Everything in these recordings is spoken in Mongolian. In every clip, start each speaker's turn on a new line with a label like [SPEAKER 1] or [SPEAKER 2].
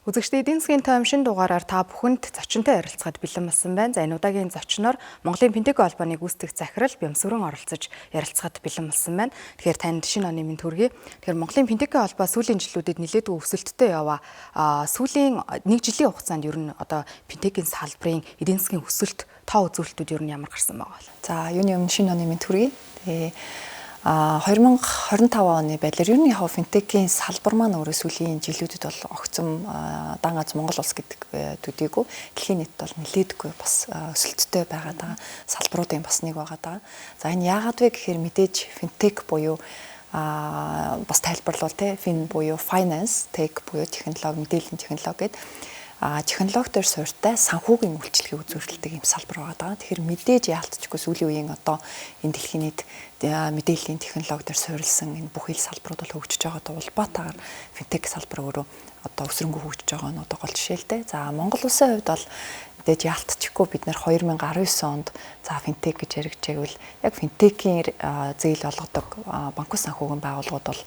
[SPEAKER 1] Үзэгчдээ, эдийн засгийн тойм шинэ дугаараар та бүхэнд зочинтой ярилцахад бэлэн болсон байна. За, энэ удаагийн зочноор Монголын Финтек холбооны гүйцэтгэх захирал Бямсүрэн оролцож ярилцахад бэлэн болсон байна. Тэгэхээр танд шинэ оны мэнд хүргэе. Тэгэхээр Монголын Финтек холбоо сүүлийн жилүүдэд нэлээдгүй өсөлттэй яваа. Сүүлийн нэг жилийн хугацаанд ер нь одоо финтекийн салбарын эдийн засгийн өсөлт тоо үзүүлэлтүүд ер нь ямар гарсан байгаа вэ?
[SPEAKER 2] За, юуны өмнө шинэ оны мэнд хүргэе. Тэгээ 2025 оны байдлаар ер нь яг финтекийн салбар маань өөрөө сүүлийн жилүүдэд бол огцом дан ганц Монгол улс гэдэг төдийгүй дэлхийн нийтэд бол нэлээдгүй бас өсөлттэй байгаад байгаа салбаруудын бас нэг байгаад байгаа. За, энэ яагаад вэ гэхээр мэдээж финтек буюу бас тайлбарлавал те fin буюу finance, tech буюу технологи, мэдээллийн технологи гэдэг технологи дээр суурьтай санхүүгийн үйлчилгээ үзүүлдэг юм салбар байгаа даа. Тэгэхээр мэдээж яалтчгүй сүүлийн үеийн одоо энэ дэлхийн нийт мэдээллийн технологи дээр суурилсан энэ бүх ил салбарууд бол хөгжиж байгаа улбаатаагаар финтек салбар өөрөө одоо өсрөнгөө хөгжиж байгаа нь одоо гол жишээ л дээ. За, Монгол улсын хувьд бол мэдээж яалтчгүй бид нар 2019 онд за финтек гэж яригчээвэл яг финтекийн зээл олгодог банк санхүүгийн байгууллагууд бол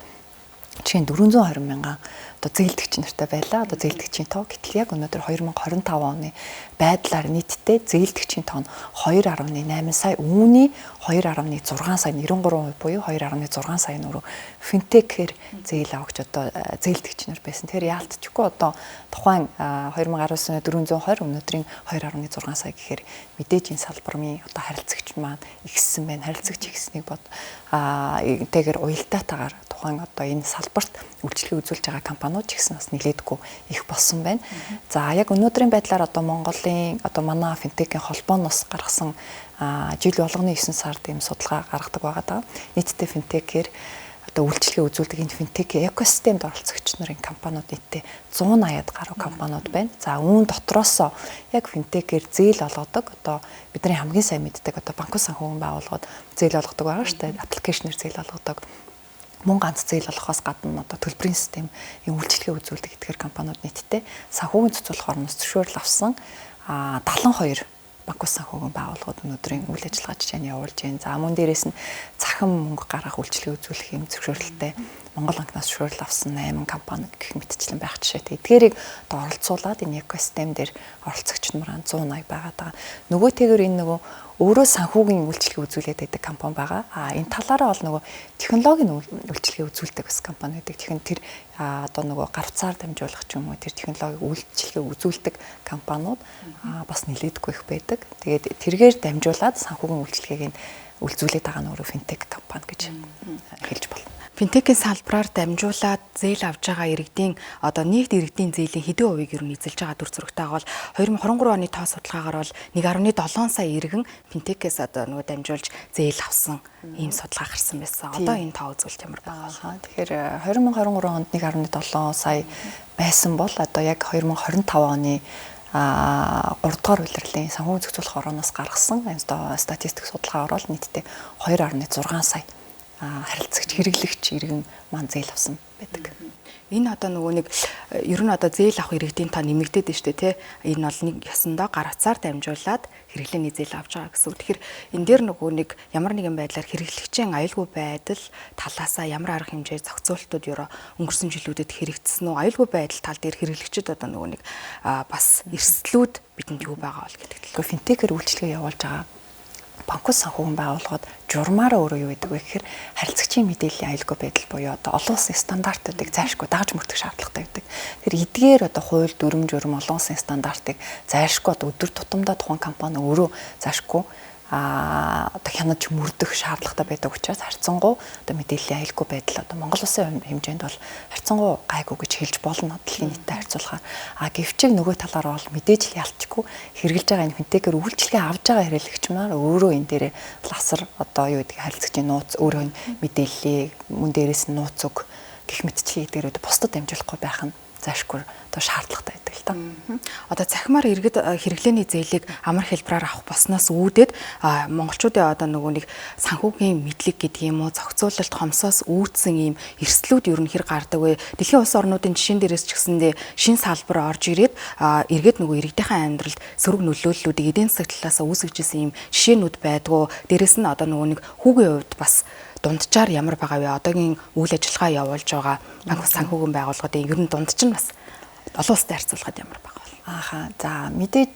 [SPEAKER 2] жишээ нь 420 мянган одоо зээлдэгч нартай байлаа. Одоо зээлдэгчийн тоо, гэтэл яг өнөөдөр 2025 оны байдлаар нийтдээ зээлдэгчийн тоо нь 2.8 сая, үүний 2.6 сая, 93% буюу 2.6 сая нь өөрөө финтекээр зээл авагч одоо зээлдэгч нар байсан. Тэгэхээр яалтчгүй одоо тухайн 2019 оны 420, өнөөдрийн 2.6 сая гэхээр мэдээж энэ салбарын одоо харилцагч маань ихссэн байна. Харилцагч ихснийг бод тэгээр уялдаатаагаар тухайн одоо энэ салбарт үйлчилгээ үзүүлж байгаа компаниуд ч гэсэн бас нэлээдгүй их болсон байна. За, яг өнөөдрийн байдлаар одоо Монголын одоо манай финтекийн холбооноос гаргасан жил болгоны 9 сард ийм судалгаа гаргадаг байгаа даа. Нийтдээ финтекээр одоо үйлчилгээ үзүүлдэг энэ финтек экосистемд оролцогч нарын компаниуд нийтдээ 180-ад гаруй компаниуд байна. За, үүн дотроосоо яг финтекээр зээл олгодог, одоо бидний хамгийн сайн мэддэг одоо банк санхүүгийн байгууллагууд зээл олгодог байгаа шүү дээ. Аппликейшнээр зээл олгодог, мөн ганц зээл олгохоос гадна одоо төлбөрийн систем юм үйлчилгээ үзүүлдэг эдгээр компаниуд нийтдээ санхүүгийн цуцлах орноос зөвшөөрөл авсан 72 банк санхүүгийн байгууллагууд өнөөдрийн үйл ажиллагаа жишээ нь явуулж байна. За, мөн дээрээс нь цахим мөнгө гаргах үйлчилгээ үзүүлэх юм зөвшөөрөлтэй Монгол банкнаас зөвшөөрөл авсан 8 компани гэх мэтчлэн байх жишээтэй. Эдгээрийг одоо оролцуулаад энэ экосистем дээр оролцогч нар 180 байгаад байгаа. Нөгөө тэгэр энэ нөгөө өөрөө санхүүгийн үйлчилгээ үзүүлээд байдаг компани байгаа. А энэ талаараа бол нөгөө технологийн үйлчилгээ үзүүлдэг бас компани байдаг. Тэгэхээр тэр одоо нөгөө гарцаар дамжуулах ч юм уу тэр технологиг үйлчилгээ үзүүлдэг компаниуд бас нэлээдгүй их байдаг. Тэгээд тэргээр дамжуулаад санхүүгийн үйлчилгээг нь үйлзүүлээд байгаа нь өөрөө финтек компани гэж хэлж болно.
[SPEAKER 1] Финтекийн салбараар дамжуулаад зээл авж байгаа иргэдийн одоо нийт иргэдийн зээлийн хэдэн хувийг ер нь эзэлж байгаа дүр зурагтай бол 2023 оны тоо судалгаагаар бол 1.7 сая иргэн финтекээс одоо нөгөө дамжуулж зээл авсан ийм судалгаа гарсан байсан. Одоо энэ тоо үзүүлэлт ямар байгаа
[SPEAKER 2] вэ? Тэгэхээр 2023 онд 1.7 сая байсан бол одоо яг 2025 оны 3 дугаар улирлын санхүүгийн зохицуулах орооноос гаргасан одоо статистик судалгаагаар бол нийтдээ 2.6 сая харилцагч, хэрэглэгч иргэн маань зээл авсан байдаг.
[SPEAKER 1] Энэ одоо нөгөө нэг ер нь одоо зээл авах иргэдийн тоо нэмэгдээд байна шүү дээ, тий. Энэ бол нэг ёсондоо гар утсаар дамжуулаад хэрэглээний зээл авч байгаа гэсэн үг. Тэгэхээр энэ дээр нөгөө нэг ямар нэгэн байдлаар хэрэглэгчийн аюулгүй байдал талаасаа ямар арга хэмжээ, зохицуултууд ерөө өнгөрсөн жилүүдэд хэрэгжсэн үү? Аюулгүй байдал тал дээр хэрэглэгчид одоо нөгөө нэг бас эрсдлүүд бидэнд юу байгаа бол гэдэг
[SPEAKER 2] тал. Финтекээр үйлчилгээ явуулж байгаа банкус санхүүгийн байгууллагууд журмаараа өөрөө юу гэдэг вэ гэхээр харилцагчийн мэдээллийн аюулгүй байдал буюу одоо олон улсын стандартуудыг зайлшгүй дагаж мөрдөх шаардлагатай байдаг. Тэр эдгээр одоо хууль дүрм журм, олон улсын стандартыг зайлшгүй одоо өдөр тутамдаа тухайн компани өөрөө зайлшгүй одоо хянаж мөрдөх шаардлагатай байдаг учраас харьцангуй одоо мэдээллийн аюулгүй байдал одоо Монгол улсын хэмжээнд бол харьцангуй гайгүй гэж хэлж болно дэлхийн нийттэй харьцуулахаар. А гэвч нөгөө талаар бол мэдээж л ялчгүй хэрэгжилж байгаа энэ финтекээр үйлчилгээ авж байгаа хэрэглэгч маань өөрөө энэ дээрээ ласар одоо юу гэдэг харилцагчийн нууц, өөрөө мэдээллийг, мөн дээрээс нь нууц үг гэх мэтчлэн эдгээр бусдад дамжуулахгүй байх нь зайлшгүй одоо шаардлагатай байдаг л та.
[SPEAKER 1] Одоо цахимаар иргэд хэрэглээний зээлийг амар хэлбэрээр авах болсноос үүдээд монголчуудын одоо нөгөө нэг санхүүгийн мэдлэг гэдэг юм уу, зохицуулалт хомсоос үүдсэн ийм эрсдлүүд ер нь хэр гардаг вэ? Дэлхийн улс орнуудын жишээн дээрээс ч гэсэндээ шин салбар орж ирээд эргээд нөгөө иргэдийнхээ амьдралд сөрөг нөлөөллүүдийг эдийн засаг талаас үүсгэж исэн ийм жишээнүүд байдгүй. Дээрэс нь одоо нөгөө нэг хүүгийн хувьд бас дунджаар ямар байгаа вэ? Одоогийн үйл ажиллагаа явуулж байгаа банк санхүүгийн байгууллагуудын ер нь дундч нь бас Олон улстай харьцуулахад ямар байгаа вэ?
[SPEAKER 2] Ааха. За, мэдээж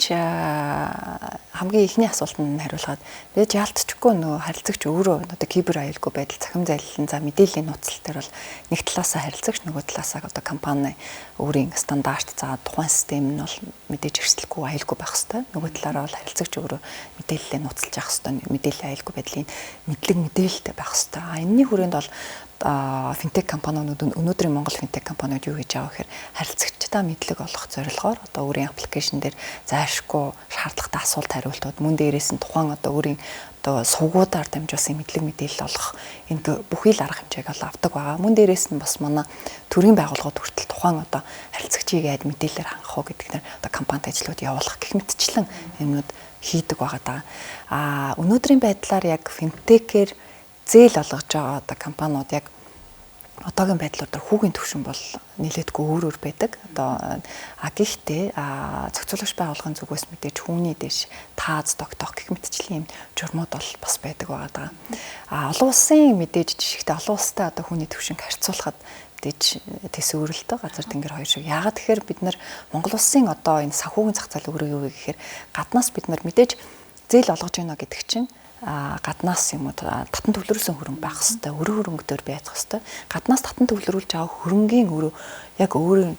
[SPEAKER 2] хамгийн эхний асуултанд хариулахад мэдээж яалтчгүй нөгөө харилцагч өөрөө одоо кибер аюулгүй байдал, цахим зайллан, за мэдээллийн нууцлал дээр бол нэг талаасаа харилцагч, нөгөө талаасаа одоо компани өөрийн стандарт, за тухайн систем нь бол мэдээж эрсдэлгүй, аюулгүй байх ёстой. Нөгөө талаараа бол харилцагч өөрөө мэдээлэлээ нууцлж явах ёстой. Мэдээллийн аюулгүй байдлын мэдлэг мэдээлэлтэй байх ёстой. А энэний хүрээнд бол финтек компаниуд, өнөөдрийн Монгол финтек компаниуд юу хийж байгаа гэхээр харилцагчдаа мэдлэг олгох зорилгоор одоо өөрийн application дээр зайлшгүй шаардлагатай асуулт хариултууд, мөн дээрээс нь тухайн одоо өөрийн одоо сувгуудаар дамжуулсан мэдлэг мэдээлэл олгох энэ бүхий л арга хэмжээг бол авдаг байгаа. Мөн дээрээс нь бас манай төрийн байгууллагууд хүртэл тухайн одоо харилцагчийг айд мэдээлэлээр хангах уу гэдэг нэр одоо компанид ажлууд явуулах гэх мэтчлэн юмнууд хийдэг байгаа даа. А өнөөдрийн байдлаар яг финтекээр зээл олгож байгаа одоо компаниуд яг одоогийн байдлаар дээр хүүгийн түвшин бол нэлээдгүй өөр өөр байдаг. Одоо гэхдээ зохицуулагч байгууллагын зүгээс мэдээж хүүний дэш тааз тогтоох гэх мэтчлийн юм журмууд бол бас байдаг байгаа даа. А олон улсын мэдээж жишгтэй олон улстай одоо хүүний түвшинг харьцуулахад мэдээж тэс өөрөлдөө газар тэнгэр хоёр шиг. Яагаад тэгэхээр бид нар Монгол улсын одоо энэ санхүүгийн зах зээл өөрөө юу вэ гэхээр гаднаас бид нар мэдээж зээл олгож байна гэдэг чинь гаднаас юм уу татан төвлөрүүлсэн хөрөнгө байх хэвээр, өрөө хөрөнгө дээр байх хэвээр. Гаднаас татан төвлөрүүлж байгаа хөрөнгийн өөрөө яг өөрийн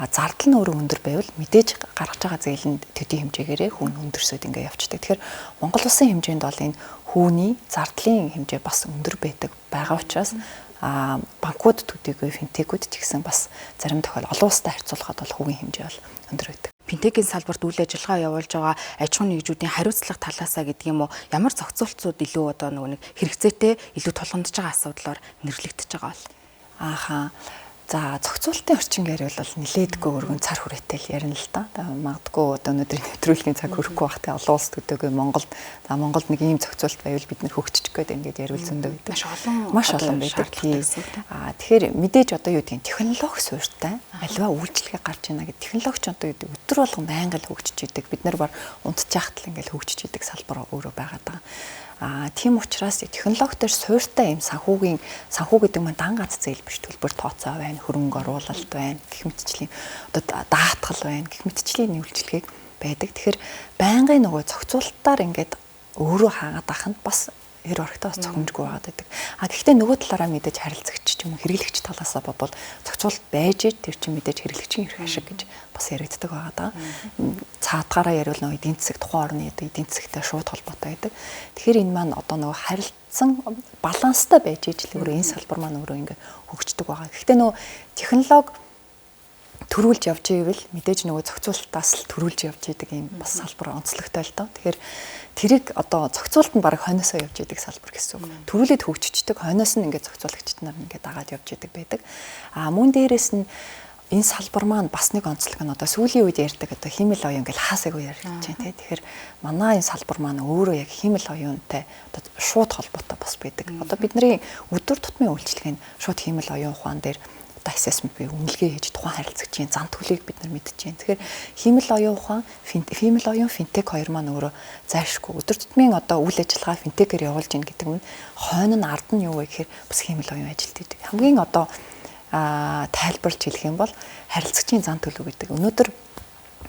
[SPEAKER 2] зардал нь өөрөө өндөр байвал мэдээж гаргаж байгаа зээл нь төдий хэмжээгээрээ хүн өндөрсөд ингээ явцдаг. Тэгэхээр Монгол улсын хэмжээнд бол энэ хүүний зардлын хэмжээ бас өндөр байдаг байгаа учраас банкуд төдийгүй финтекүүд ч гэсэн бас зарим тохиол олон улстай харьцуулахад бол хүүгийн хэмжээ бол өндөр байдаг.
[SPEAKER 1] Финтекийн салбарт үйл ажиллагаа явуулж байгаа аж ахуйн нэгжүүдийн хариуцлага талаасаа гэдэг юм уу, ямар зохицуултууд илүү одоо нөгөө нэг хэрэгцээтэй, илүү тулгамдж байгаа асуудлаар нэрлэгдэж байгаа бол?
[SPEAKER 2] Ааха. За, зохицуултын орчин яриул бол нилээдгүй өргөн цар хүрээтэй л ярина л да. Магадгүй одоо өнөөдрийн нэвтрүүлгийн цаг хүрэхгүй байх те, олон улс төдөөгүй Монголд, за Монголд нэг ийм зохицуулт байвал бид нэр хөгжчих гээд байна гэдээ яриул зөндөө байдаг.
[SPEAKER 1] Маш олон байдаг.
[SPEAKER 2] Аа тэгэхээр мэдээж одоо юу гэдгийг технологи суурьтай альва үйлчилгээ гарч ийна гэдэг. Технологи ч одоо юу гэдэг өдөр болгон байнга л хөгжиж идэг. Бид нар бар унтчих л ингээл хөгжиж идэг салбар өөрөө байгаад байгаа. Тийм учраас технологи дээр суурьтай юм санхүүгийн санхүү гэдэг маань дан ганц зээл биш, төлбөр тооцоо байна, хөрөнгө оруулалт байна, гэх мэтчлийн одоо даатгал байна, гэх мэтчлийн үйлчилгээг байдаг. Тэгэхээр байнгын нөгөө зохицуултаар ингээд өөрөө хаагаад ах нь бас хэр орхитой бас цохимжгүй байгаад байдаг. А гэхдээ нөгөө талаараа мэдээж харилцагч ч юм уу хэрэглэгч талаасаа бодвол зохицуулт байж тэр чинь мэдээж хэрэглэгчийн эрх ашиг гэж бас яригддаг байгаа даа. Цаадгаараа яриул нөгөө эдийн засаг, тухайн орны эдийн засагтай шууд холбоотой байдаг. Тэгэхээр энэ маань одоо нөгөө харилцсан баланстай байж ижил өөрөө энэ салбар маань өөрөө ингээ хөгждөг байгаа. Гэхдээ нөгөө технологи төрүүлж явж ивэл мэдээж нөгөө зохицуултаас л төрүүлж явж идэг юм бас салбар онцлогтой л доо. Тэгэхээр тэрийг одоо зохицуулт нь баг хойноосоо явж идэг салбар гэсэн үг. Төрүүлээд хөгжчихдөг, хойноос нь ингээд зохицуулагчид нар ингээд дагаад явж идэг байдаг. А мөн дээрээс нь энэ салбар маань бас нэг онцлог нь одоо сүүлийн үед ярьдаг одоо хиймэл оюун гэл хаасаагүй яригдж байна тий. Тэгэхээр манай энэ салбар маань өөрөө яг хиймэл оюунтай одоо шууд холбоотой бас байдаг. Одоо бидний өдөр тутмын үйлчилгээ нь шууд хиймэл оюун ухаан дээр одоо assessment буюу үнэлгээ хийж тухайн харилцагчийн зан төлөвийг бид нар мэдэж байна. Тэгэхээр хиймэл оюун ухаан, хиймэл оюун, финтек хоёр маань өөрөө зайлшгүй өдөр тутмын одоо үйл ажиллагаа финтекээр явуулж гин гэдэг нь хойно нь ард нь юу вэ гэхээр бас хиймэл оюун ажилт гэдэг. Хамгийн одоо тайлбарлаж хэлэх юм бол харилцагчийн зан төлөв гэдэг. Өнөөдөр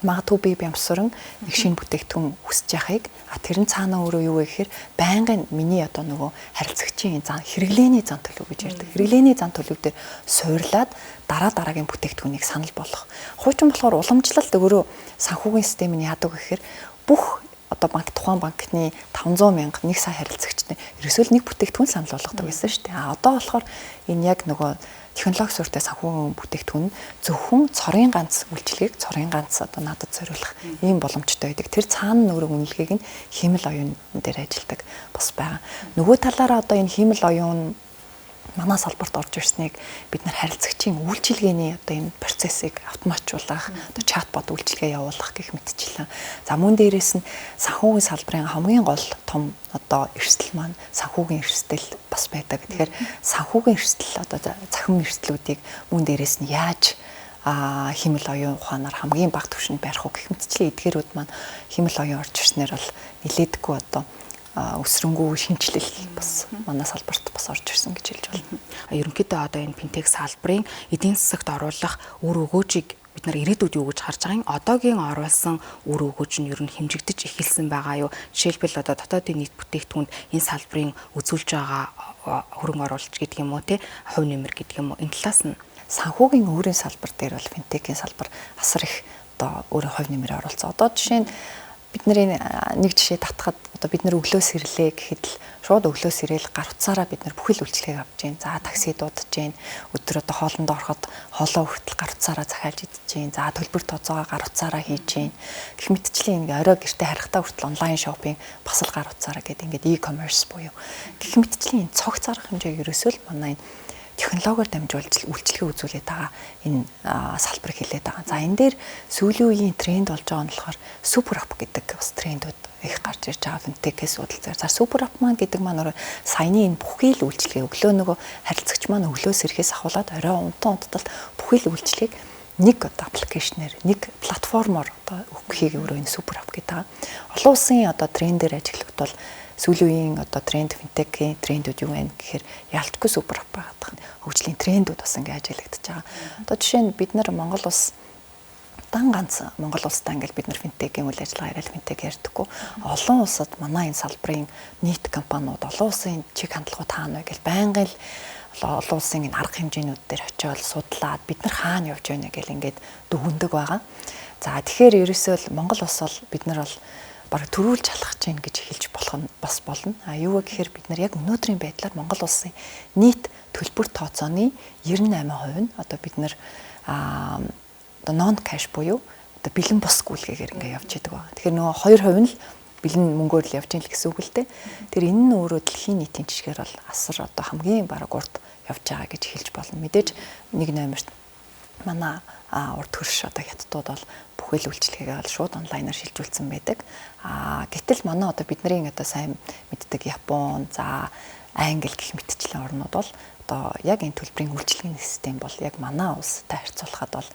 [SPEAKER 2] магадгүй би бямсран нэг шинэ бүтээгдэхүүн хүсэж яхахыг тэр нь цаанаа өөрөө юу вэ гэхээр байнгын миний одоо нөгөө харилцагчийн зан хэрэглээний зан төлөв гэж ярьдаг. Хэрэглээний зан төлөв дээр суурлаад дараа дараагийн бүтээгдэхүүнийг санал болгох. Хуучин болохоор уламжлалт өөрөө санхүүгийн систем нь яадаг гэхээр бүх одоо банк тухайн банкны 500 мянга 1 сая харилцагчтай ерөөсөө л нэг бүтээгдэхүүн санал болгодог байсан шүү дээ. А одоо болохоор энэ яг нөгөө технологи суурьтай санхүүгийн бүтээгдэхүүн нь зөвхөн цорын ганц үйлчилгээг цорын ганц одоо надад зориулах ийм боломжтой байдаг. Тэр цаана нь өөрөө үнэлгээг нь хиймэл оюун дээр ажилладаг бас байгаа. Нөгөө талаараа одоо энэ хиймэл оюун манай салбарт орж ирснийг бид нар харилцагчийн үйлчилгээний одоо энэ процессыг автоматжуулах, одоо чатбот үйлчилгээ явуулах гэх мэтчлэн. За мөн дээрээс нь санхүүгийн салбарын хамгийн гол том одоо эрсдэл маань санхүүгийн эрсдэл бас байдаг. Тэгэхээр санхүүгийн эрсдэл одоо цахим эрсдлүүдийг мөн дээрээс нь яаж хиймэл оюун ухаанаар хамгийн бага түвшинд барих уу гэх мэтчлэн эдгээрүүд маань хиймэл оюун орж ирснээр бол нилээдэггүй одоо өсрөнгүү шинэчлэл бас манай салбарт бас орж ирсэн гэж хэлж байна.
[SPEAKER 1] Ерөнхийдөө одоо энэ финтек салбарын эдийн засагт оруулах үр өгөөжийг бид нар ирээдүйд юу гэж харж байгаа юм? Одоогийн оруулсан үр өгөөж нь ер нь хэмжигдэж эхэлсэн байгаа юу? Жишээлбэл одоо дотоодын нийт бүтээгдэхүүнд энэ салбарын үзүүлж байгаа хөрөнгө оруулалт гэдэг юм уу те, хувь нэмэр гэдэг юм уу? Энэ талаас нь
[SPEAKER 2] санхүүгийн өөрийн салбар дээр бол финтекийн салбар асар их одоо өөрийн хувь нэмэр оруулсан. Одоо жишээ нь бид нарын нэг жишээ татхад одоо бид нар өглөөс ирлээ гэхэд л шууд өглөөс ирээл гар утсаараа бид нар бүхэл үйлчлэгийг авч гин. За такси дуудаж гин. Өдөр одоо хоолндоо ороход хоолоо хүртэл гар утсаараа захиалж идэж гин. За төлбөр тооцоогоо гар утсаараа хийж гин. Гэх мэтчлийн ингээ орой гэртээ харихтаа хүртэл онлайн шопинг бас л гар утсаараа гэдэг ингээд e-commerce буюу гэх мэтчлийн энэ цогц арга хэмжээг ерөөсөө л манай энэ технологиор дамжуулж үйлчилгээ үзүүлээд байгаа энэ салбар хэлээд байгаа. За энэ дээр сүүлийн үеийн тренд болж байгаа нь болохоор супер ап гэдэг бас трендүүд их гарч ирж байгаа финтекээс судалцаар. За супер ап маань гэдэг маань өөрөө саяны энэ бүхий л үйлчилгээ өглөө нөгөө харилцагч маань өглөөс ирэхээс ахуулаад орой унтан унтталт бүхий л үйлчлэгийг нэг одоо аппликейшнээр, нэг платформоор одоо өгөхийг өөрөө энэ супер ап гэдэг байгаа. Олон улсын одоо трендээр ажиглагдвал сүүлийн үеийн одоо тренд финтекийн трендүүд юу вэ гэхээр ялтгүй супер ап байгаад байгаа. Хөгжлийн трендүүд бас ингэ ажиглагдаж байгаа. Одоо жишээ нь бид нар Монгол улс дан ганц Монгол улстай ингээл бид нар финтекийн үйл ажиллагаа яриад финтек ярьдаггүй. Олон улсад манай энэ салбарын нийт компаниуд олон улсын чиг хандлагууд хаана вэ гэл байнгын л олон улсын энэ арга хэмжээнүүд дээр очиод судлаад бид нар хаана явж байна гэл ингээд дүгндэг байгаа. За тэгэхээр ерөөсөө л Монгол улс бол бид нар бол бараг төрүүлж алхаж гин гэж хэлж болох нь бас болно. А юу вэ гэхээр бид нар яг өнөөдрийн байдлаар Монгол улсын нийт төлбөр тооцооны 98% нь одоо бид нар одоо non cash буюу одоо бэлэн бус гүйлгээгээр ингээ явж идэг байгаа. Тэгэхээр нөгөө 2% нь л бэлэн мөнгөөр л явж ийн л гэсэн үг л дээ. Тэр энэ нь өөрөө дэлхийн нийтийн жишгээр бол асар одоо хамгийн бараг урд явж байгаа гэж хэлж болно. Мэдээж нэг номерт манай урд хөрш одоо хятадууд бол бүхэл үйлчилгээгээ бол шууд онлайнаар шилжүүлсэн байдаг. Гэтэл манай одоо бидний одоо сайн мэддэг Япон, за Англи гэх мэтчлэн орнууд бол одоо яг энэ төлбөрийн үйлчилгээний систем бол яг манай улстай харьцуулахад бол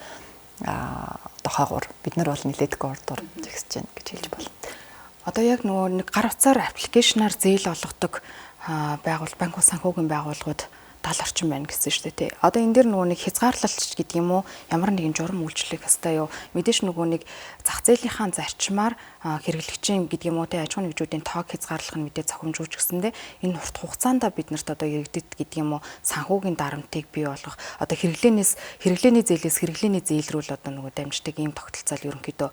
[SPEAKER 2] одоо хаагур бид нар бол нэлээдгүй урдуур зэгсэж байна гэж хэлж болно.
[SPEAKER 1] Одоо яг нөгөө нэг гар утсаар аппликейшнаар зээл олгодог байгуул банк санхүүгийн байгууллагууд 70 орчим байна гэсэн шүү дээ тий. Одоо энэ дэр нөгөө нэг хязгаарлалт гэдэг юм уу ямар нэгэн журам үйлчлэх ёстой юу? Мэдээж нөгөө нэг зах зээлийнхаа зарчмаар хэрэглэгчийн гэдэг юм уу тий аж ахуйн нэгжүүдийн тоог хязгаарлах нь мэдээ зохимжууч гэсэндээ энэ урт хугацаанд бид нарт одоо иргэдэд гэдэг юм уу санхүүгийн дарамтыг бий болгох одоо хэрэглээний зээлээс хэрэглээний зээл рүү л одоо нөгөө дамждаг ийм тогтолцоол ерөнхийдөө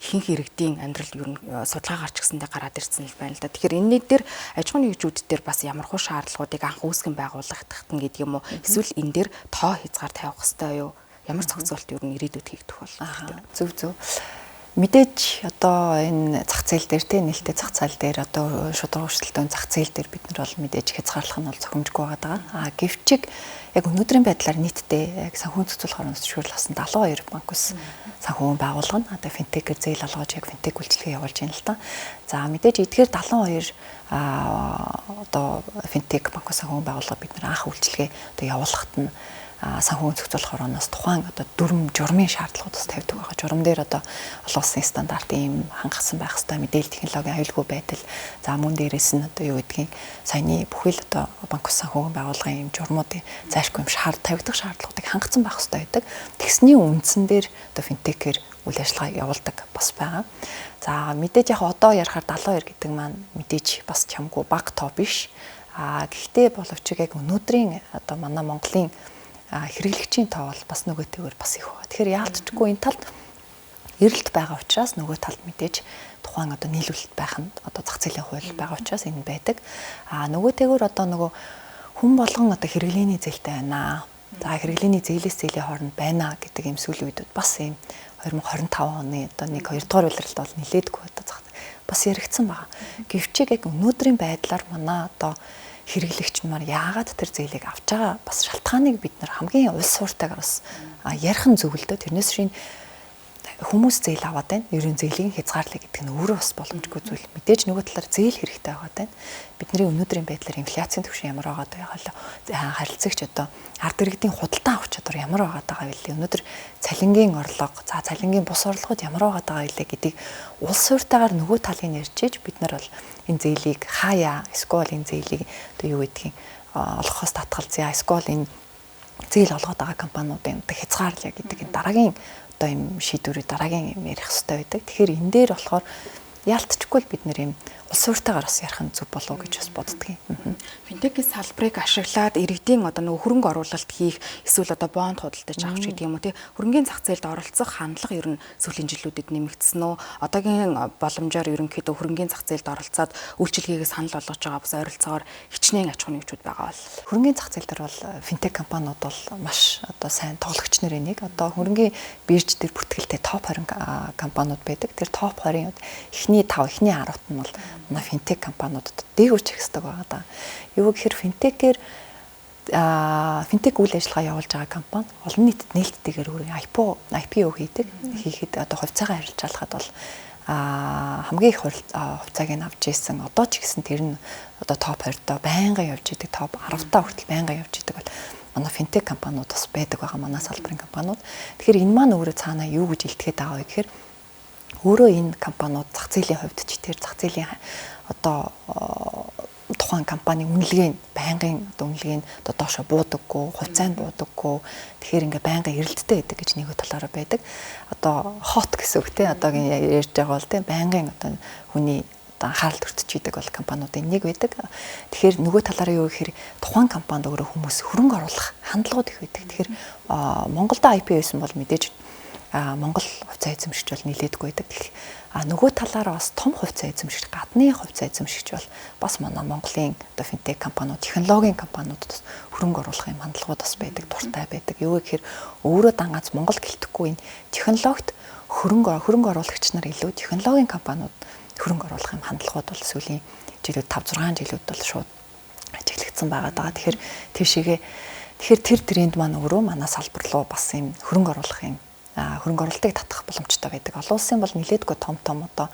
[SPEAKER 1] ихэнх иргэдийн амьдрал ер нь судалгаа гарч гисэндээ гараад ирсэн л байна л да. Тэгэхээр энэний дээр аж ахуйн нэгжүүд дээр бас ямар хуу шаардлагуудыг анх үүсгэн байгуулагдах нь гэдэг юм уу? Эсвэл энэ дээр тоо хязгаар тавих ёстой юу? Ямар зохицуулт ер нь ирээдүйд хийгдэх бол?
[SPEAKER 2] Зөв зөв. Мэдээж одоо энэ зах зээл дээр те нээлттэй зах зээл дээр одоо шударга өрсөлдөөн зах зээл дээр бид нар бол мэдээж хязгаарлах нь бол зохимжгүй байгаа. А гэвчиг яг өнөөдрийн байдлаар нийтдээ яг санхүүгийн зохицуулах оронд зөвшөөрөл авсан 72 банк ус санхүүгийн байгууллага нь одоо финтекээр зээл олгож яг финтек үйлчилгээ явуулж байна л да. За мэдээж эдгээр 72 одоо финтек банк ус санхүүгийн байгууллага бид нар анх үйлчилгээ одоо явуулахад нь санхүүгийн зохицуулах орооноос тухайн одоо дүрм журмын шаардлагууд бас тавьдаг байгаа. Журам дээр одоо олон улсын стандарт ийм хангасан байх хэвээр мэдээлэл технологийн аюулгүй байдал, за мөн дээрээс нь одоо юу гэдгийг саяны бүхэл одоо банк ус санхүүгийн байгууллагын ийм журмуудын зайлшгүй юм тавигдах шаардлагуудыг хангацсан байх хэвээр байдаг. Тэгсний үндсэн дээр одоо финтекээр үйл ажиллагаа явуулдаг бас байгаа. За мэдээж яг одоо ярихаар 72 гэдэг маань мэдээж бас чамгүй бага тоо биш. Гэхдээ боловч яг өнөөдрийн одоо манай Монголын хэрэглэгчийн тоо бол бас нөгөөтэйгөр бас их байгаа. Тэгэхээр яалтчгүй энэ талд эрэлт байгаа учраас нөгөө талд мэдээж тухайн одоо нийлүүлэлт байх нь одоо зах зээлийн хууль байгаа учраас энэ байдаг. Нөгөөтэйгөр одоо нөгөө хүн болгон одоо хэрэглээний зээлтэй байна. За хэрэглээний зээлээс зээлийн хооронд байна гэдэг ийм сүүлийн үед бас ийм 2025 оны одоо 1 2 дугаар улиралд бол нилээдгүй одоо зах бас яригдсан байгаа. Гэвч яг өнөөдрийн байдлаар манай одоо хэрэглэгч маань яагаад тэр зээлийг авч байгаа бас шалтгааныг бид нар хамгийн улс сууртайгаар бас ярих нь зөв л дөө. Тэрнээс шинэ хүмүүс зээл аваад байна. Ерөн зээлийн хязгаарлалт гэдэг нь өөрөө бас боломжгүй зүйл. Мэдээж нөгөө талаар зээл хэрэгтэй байгаа байна. Бидний өнөөдрийн байдлаар инфляцийн түвшин ямар байгаа вэ? Харилцагч одоо ард иргэдийн худалдан авах чадвар ямар байгаа даа вэ? Өнөөдөр цалингийн орлого, за цалингийн бус орлогод ямар байгаа даа вэ гэдгийг улс сууртайгаар нөгөө талыг ярьж иж бид нар бол энэ зээлийг хаяа, эсвэл энэ зээлийг одоо юу гэдгийг олгохоос татгалзъя, эсвэл энэ зээл олгоод байгаа компаниудын одоо хязгаарлая гэдэг энэ дараагийн одоо юм шийдвэрийг дараагийн юм ярих хэрэгтэй байдаг. Тэгэхээр энэ дээр болохоор яалтчгүй л бид нэр юм улс суурьтайгаар бас ярих нь зөв болов уу гэж бас боддгийн.
[SPEAKER 1] Финтекийн салбарыг ашиглаад иргэдийн одоо нөгөө хөрөнгө оруулалт хийх эсвэл одоо бонд худалдаж авах гэдэг юм уу тий, хөрөнгөний зах зээлд оролцох хандлага ер нь сүүлийн жилүүдэд нэмэгдсэн үү? Одоогийн боломжоор ерөнхийдөө хөрөнгөний зах зээлд оролцоод үйлчилгээг санал болгож байгаа бас ойролцоогоор хичнээн аж ахуйн нэгжүүд байгаа бол.
[SPEAKER 2] Хөрөнгөний зах зээл дээр бол финтек компаниуд бол маш одоо сайн тоглогч нарын нэг. Одоо хөрөнгөний бирж дээр бүртгэлтэй топ 20 компаниуд байдаг. Тэр топ 20-ын эхний 5, эхний 10-т нь бол манай финтек компаниудад дээгүүр чигсдэг байгаа даа. Юу гэхээр финтекээр финтек үйл ажиллагаа явуулж байгаа компани олон нийтэд нээлттэйгээр өөрөө IPO хийдэг. Хийхэд одоо хувьцаагаа харилцаалахад бол хамгийн их хувьцааг нь авч ирсэн. Одоо ч гэсэн тэр нь одоо топ 20-доо байнга явж идэг, топ 10-таа хүртэл байнга явж идэг бол манай финтек компаниуд бас байдаг байгаа, манай салбарын компаниуд. Тэгэхээр энэ маань өөрөө цаанаа юу гэж илтгэхэд байгаа вэ гэхээр өөрөө энэ компаниуд зах зээлийн хувьд ч тэр зах зээлийн одоо тухайн компани үнэлгээ нь байнгын одоо үнэлгээ нь одоо доошо буудаггүй, хувьцаа нь буудаггүй. Тэгэхээр ингээ байнгын эрэлттэй байдаг гэж нэг талаараа байдаг. Одоо хот гэсэн үг те, одоогийн ярьж байгаа бол те, байнгын одоо хүний одоо анхаарал төртөж идэг бол компаниудын нэг байдаг. Тэгэхээр нөгөө талаараа юу гэхээр тухайн компанид өөрөө хүмүүс хөрөнгө оруулах хандлагууд их байдаг. Тэгэхээр Монголд IPO байсан бол мэдээж Монгол хувьцаа эзэмшигч бол нилээдгүй байдаг. Нөгөө талаараа бас том хувьцаа эзэмшигч, гадны хувьцаа эзэмшигч бол бас манай Монголын одоо финтек компаниуд, технологийн компаниудад бас хөрөнгө оруулах юм хандлагууд бас байдаг, дуртай байдаг. Юу гэхээр өөрөө дан ганц Монгол гэлтэхгүй энэ технологид хөрөнгө оруулагч нар илүү технологийн компаниуд хөрөнгө оруулах юм хандлагууд бол сүүлийн жилүүд 5 6 жилүүд бол шууд ажиглагдсан байгаа даа. Тэгэхээр тийшээгээ тэгэхээр тэр тренд маань өөрөө манай салбар руу бас юм хөрөнгө оруулах юм хөрөнгө оруулалтыг татах боломжтой байдаг. Олон улсын бол нилээдгүй том том одоо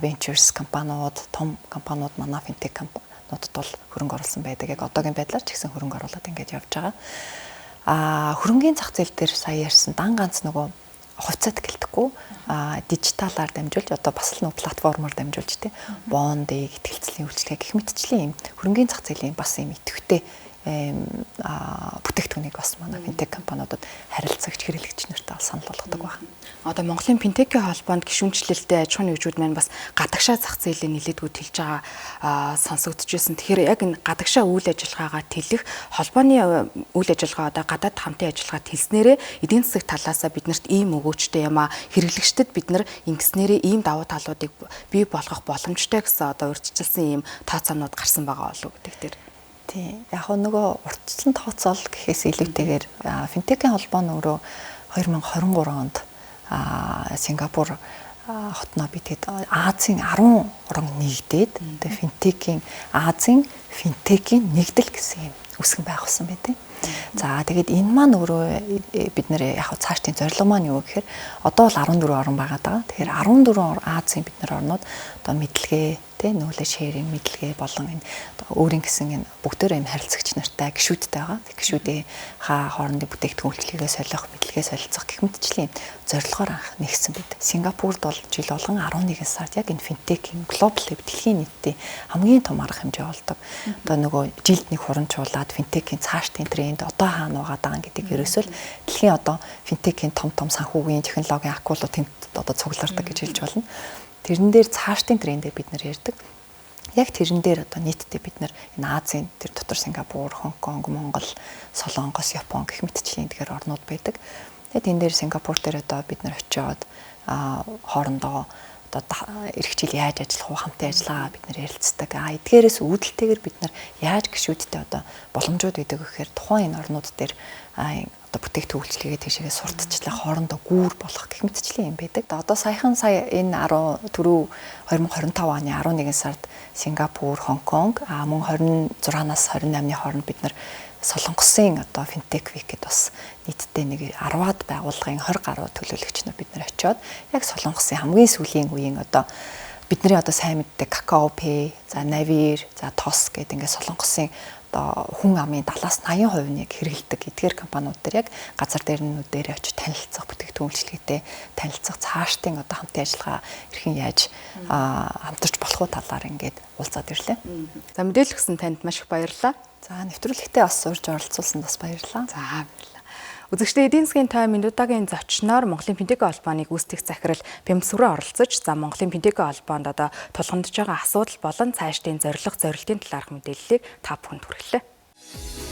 [SPEAKER 2] ventures компаниуд, том компаниуд манай финтек компаниудад бол хөрөнгө оруулсан байдаг. Яг одоогийн байдлаар ч гэсэн хөрөнгө оруулаад ингээд явж байгаа. Хөрөнгөний зах зээл дээр сая ярьсан дан ганц нөгөө хувьцаат гэлтэхгүй дижиталаар дамжуулж одоо бас л нөгөө платформоор дамжуулж тий бондыг, итгэлцлийн үйлчилгээ гэх мэтчлийн юм хөрөнгөний зах зээлийн бас юм идэвхтэй бүтээгдэхүүнийг бас манай финтек компаниудад харилцагч, хэрэглэгч нартай санал болгодог байна.
[SPEAKER 1] Одоо Монголын финтекийн холбоонд гишүүнчлэлтэй аж ахуйн нэгжүүд маань бас гадагшаа зах зээлээ нэлээдгүй тэлж байгаа сонсогдож байсан. Тэгэхээр яг энэ гадагшаа үйл ажиллагаагаа тэлэх холбооны үйл ажиллагаа одоо гадаад хамтын ажиллагаа тэлснээрээ эдийн засаг талаасаа биднэрт ийм өгөөчтэй юм а, хэрэглэгчдэд бид нар ингэснээрээ ийм давуу талуудыг бий болгох боломжтой гэсэн одоо урьдчилсан ийм тооцоонууд гарсан байгаа болов уу гэдэг дээр.
[SPEAKER 2] Тийм. Яг нөгөө урьдчилан тооцоол гэхээс илүүтэйгээр финтекийн холбоо нь өөрөө 2023 онд Сингапур хотноо би тэгэд Азийн 10 орон нэгдээд тэгээ финтекийн Азийн финтекийн нэгдэл гэсэн юм үсгэн байгуулсан байдаг. За тэгээд энэ маань өөрөө бид нэр яг цаашдын зорилго маань юу гэхээр одоо бол 14 орон байгаа даа. Тэгэхээр 14 Азийн бид нар орнууд одоо мэдлэгээ тэ knowledge sharing мэдлэгээ болон энэ өөрийн гэсэн энэ бүгдээрээ юм харилцагч нартай гишүүдтэй байгаа. Гишүүдээ хоорондын бүтээгдэхүүн үйлчилгээгээ солих, мэдлэгээ солилцох гэх мэтчлийн зорилгоор анх нэгсэн байд. Сингапурд бол жил болгон 11 сард яг энэ финтекийн глобал дэлхийн нийтийн хамгийн том арга хэмжээ болдог. Одоо нөгөө жилд нэг хурамчуулаад финтекийн цаашдын тренд одоо хаана байгаа даа гэдэг ерөөсөө л дэлхийн одоо финтекийн том том санхүүгийн технологийн акулууд тэнд одоо цуглардаг гэж хэлж болно. Тэрэн дээр цаашдын трендээр бид нар ярьдаг. Яг тэрэн дээр одоо нийтдээ бид нар энэ Азийн тэр дотор Сингапур, Хонконг, Монгол, Солонгос, Япон гэх мэтчлийн тэгэхээр орнууд байдаг. Тэгээд энэ дээр Сингапур дээр одоо бид нар очиод хоорондоо одоо эх жил яаж ажиллах уу, хамтын ажиллагаа бид нар ярилцдаг. Эдгээрээс үүдэлтэйгээр бид нар яаж гишүүдтэй одоо боломжууд өгдөг гэхээр тухайн энэ орнууд дээр одоо бүтээгдэхүүн үйлчилгээгээ тийшээгээ сурталчлах, хоорондоо гүүр болох гэх мэтчлийн юм байдаг. Одоо саяхан сая энэ 10 түрүү 2025 оны 11 сард Сингапур, Хонконг, мөн 26-наас 28-ны хооронд бид нар Солонгосын одоо финтек вик-д бас нийтдээ нэг 10-аад байгууллагын 20 гаруй төлөөлөгч нар бид нар очиод яг Солонгосын хамгийн сүүлийн үеийн одоо бидний одоо сайн мэддэг Kakao Pay, за Naver, за Toss гэдэг ингээд Солонгосын одоо хүн амын 70-аас 80% нь яг хэрэглэдэг эдгээр компаниуд дээр яг газар дээрнүүдээр очиж танилцах, бүтээгдэхүүн үйлчилгээтэй танилцах, цаашдын одоо хамтын ажиллагаа хэрхэн яаж хамтарч болох уу талаар ингээд уулзаад ирлээ.
[SPEAKER 1] За мэдээлэл өгсөн танд маш их баярлалаа.
[SPEAKER 2] За нэвтрүүлэгтээ бас урьж оролцуулсанд бас баярлалаа.
[SPEAKER 1] За баярлалаа. Үзэгчдээ, эдийн засгийн тойм энэ удаагийн зочноор Монголын Финтек холбооны гүйцэтгэх захирал Бямсүрэн оролцож, за Монголын Финтек холбоонд одоо тулгамдж байгаа асуудал болон цаашдын зорилго зорилтын талаарх мэдээллийг та бүхэнд хүргэлээ.